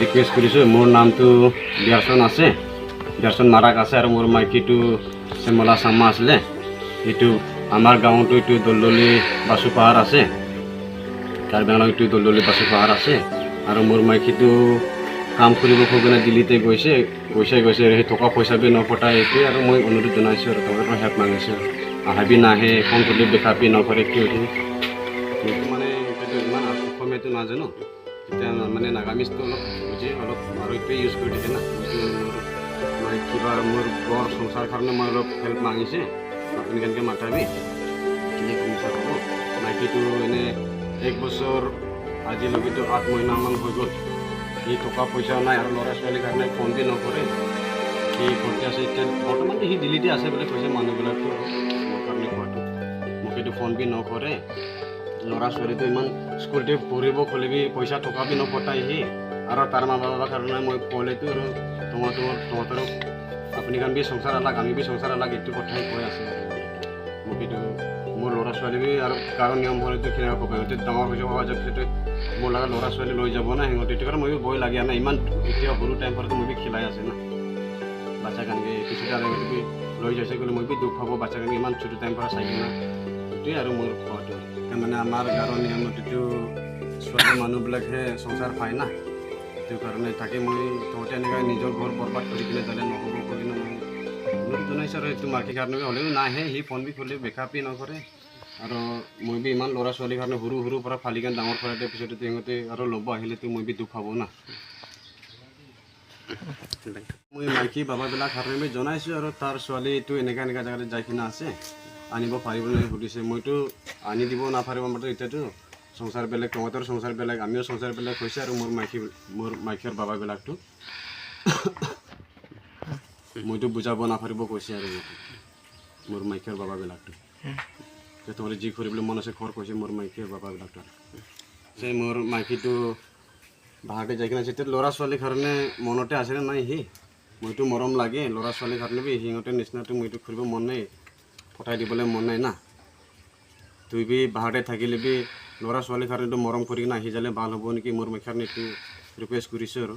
Request কৰিছোঁ। মোৰ নামটো বিয়াৰচন আছে, বিয়াৰচন মাৰাক আছে আৰু মোৰ মাইকীটো শ্যামলা চাংমা আছিলে। এইটো আমাৰ গাঁৱতো এইটো দলদলি বাচু পাহাৰ আছে, কাৰ্বি আংলং এইটো দলদলি বাচু পাহাৰ আছে। আৰু মোৰ মাইকীটো কাম কৰিব কিনে দিল্লীতে গৈছে গৈছে গৈছে সেই টকা পইচা বি নপঠায়। এইটোৱে আৰু মই অনুৰোধ জনাইছোঁ আৰু তহঁতৰ হেল্প মাগিছোঁ। আহাবি নাহে, ফোন কৰিলে বেখাপি নকৰে। কিয় এইটো মানে এতিয়াতো ইমান অসমীয়াটো নাজানো তেতিয়া, মানে নাগামিজটো অলপ বুজি অলপ আৰু এইটোৱে ইউজ কৰি থাকে না। এইটো মোৰ মই কিবা মোৰ বৰ সংসাৰ কাৰণে মই অলপ হেল্প মাগিছে। আপুনি কেনেকৈ মাতাবি কি সমস্যা হ'ব? মাইকীটো এনে এক বছৰ আজিলৈকেতো 8 মহিনামান হৈ গ'ল, সি টকা পইচা নাই আৰু ল'ৰা ছোৱালীৰ কাৰণে ফোন বি নকৰে। সি ঘৰতে আছে এতিয়া বৰ্তমানতো, সি দিল্লীতে আছে বুলি কৈছে মানুহবিলাকতো। মোৰ কাৰণে কোৱাটো মোক এইটো ফোন বি নকৰে। ল'ৰা ছোৱালীটো ইমান স্কুলতে পঢ়িব খুলিবি পইচা টকা বি নপঠায় সি। আৰু তাৰ মা বাবাৰ কাৰণে মই ক'লেতো আৰু তোমাৰ তোমাৰ তহঁতৰো আপুনি কাৰণ বি সংসাৰ আলাগ, আমি বি সংসাৰ আলাগ, এইটো কথাই কৈ আছে। আৰু মোক এইটো মোৰ ল'ৰা ছোৱালী বি আৰু কাৰো নিয়ম হ'লেতো কেনেকুৱা ক'ব? সিহঁতে ডাঙৰ হৈ যাব, যোৱাৰ পিছতে মোৰ লগত ল'ৰা ছোৱালী লৈ যাব না সিহঁতে। এইটো কাৰণে ময়ো ভয় লাগে না। ইমান এতিয়া সৰু টাইম পৰাতো মই বি খেলাই আছে না বাচ্চা কানকে। পিছতে আৰু সিহঁতে বি লৈ যাইছে গ'লে মই বি দুখ পাব, বাচ্চা কানকে ইমান ছোটো টাইম পৰা চাই কিনা। সেইটোৱে আৰু মোৰ কোৱাটো। মানে আমাৰ গাঁৱৰ নিয়মত এইটো ছোৱালী মানুহবিলাকহে সংসাৰ পায় না। সেইটো কাৰণে তাকে মই তহঁতে এনেকৈ নিজৰ ঘৰ বৰবাদ কৰি কিনে তালে নহ'ব কৈ কিনে মই অনুৰোধ জনাইছোঁ। আৰু এইটো মাইকীৰ কাৰণে হ'লেও নাহে সি, ফোন বি কৰিলে বেকআপি নকৰে। আৰু মই বি ইমান ল'ৰা ছোৱালীৰ কাৰণে সৰু সৰুৰ পৰা ফালি কিনে ডাঙৰ কৰাই দিয়াৰ পিছতে সিহঁতে আৰু ল'ব আহিলেতো মই বি দুখ পাব না। মই মাইকী বাবাবিলাক কাৰণে জনাইছোঁ আৰু তাৰ ছোৱালীটো এনেকা এনেকা জেগাতে যাই কিনে আছে, আনিব পাৰিব নে সুধিছে। মইতো আনি দিব নাপাৰিব মাত্ৰ। এতিয়াতো সংসাৰ বেলেগ, তহঁতৰ সংসাৰ বেলেগ, আমিও সংসাৰ বেলেগ হৈছে। আৰু মোৰ মাইকী, মোৰ মাইকীৰ বাবাবিলাকতো মইতো বুজাব নাপাৰিব কৈছে। আৰু মোৰ মাইকীৰ বাবাবিলাকতো যে তহঁতে যি কৰিবলৈ মন আছে ঘৰ কৈছে মোৰ মাইকীৰ বাবাবিলাকতো। যে মোৰ মাইকীটো বাহিৰতে যাই কিনে যেতিয়া ল'ৰা ছোৱালীৰ কাৰণে মনতে আছেনে নাই সি? মইতো মৰম লাগে ল'ৰা ছোৱালীৰ কাৰণে বি সিহঁতে নিচিনাটো মইতো কৰিব মন নাই, পঠাই দিবলৈ মন নাই না। তুই বি বাহিৰতে থাকিলে বি ল'ৰা ছোৱালীৰ কাৰণেতো মৰম কৰি কিনে আহি যালে ভাল হ'ব নেকি? মোৰ মাইকীৰ কাৰণে এইটো ৰিকুৱেষ্ট কৰিছোঁ আৰু